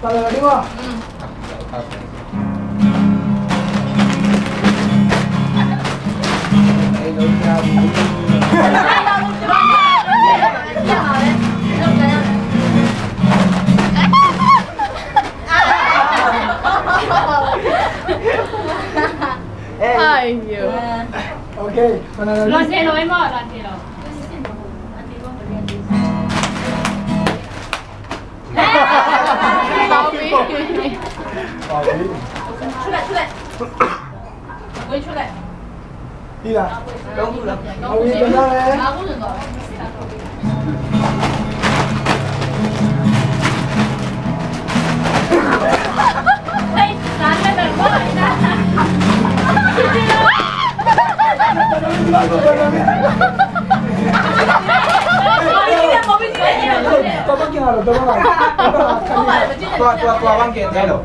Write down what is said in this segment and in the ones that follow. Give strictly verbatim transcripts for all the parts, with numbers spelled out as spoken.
Tahu lagi, Wak. Ai, Dios. Ok, con la nariz. Lo hacelo, Emo, lo hacelo. Papi. Papi. 出来，出来。 Mira. Awi, Tua, tua, tua, bang ke, hello.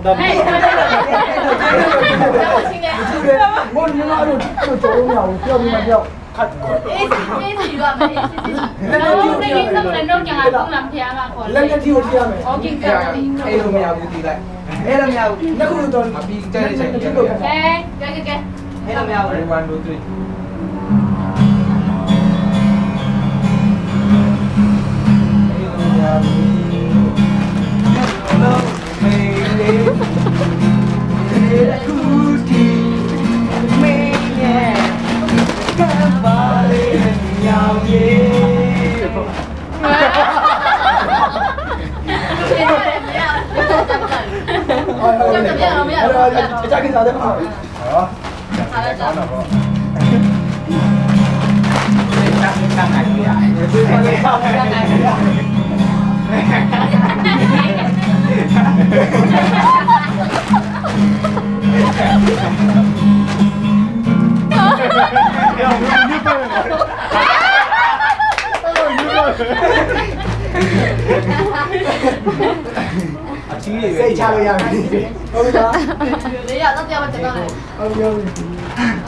Ready, one, two, three.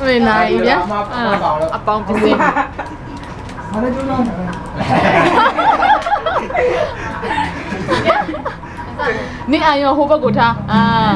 Mày này chứ. À, à, bông cái gì? Ni ayo huba guta. Ah.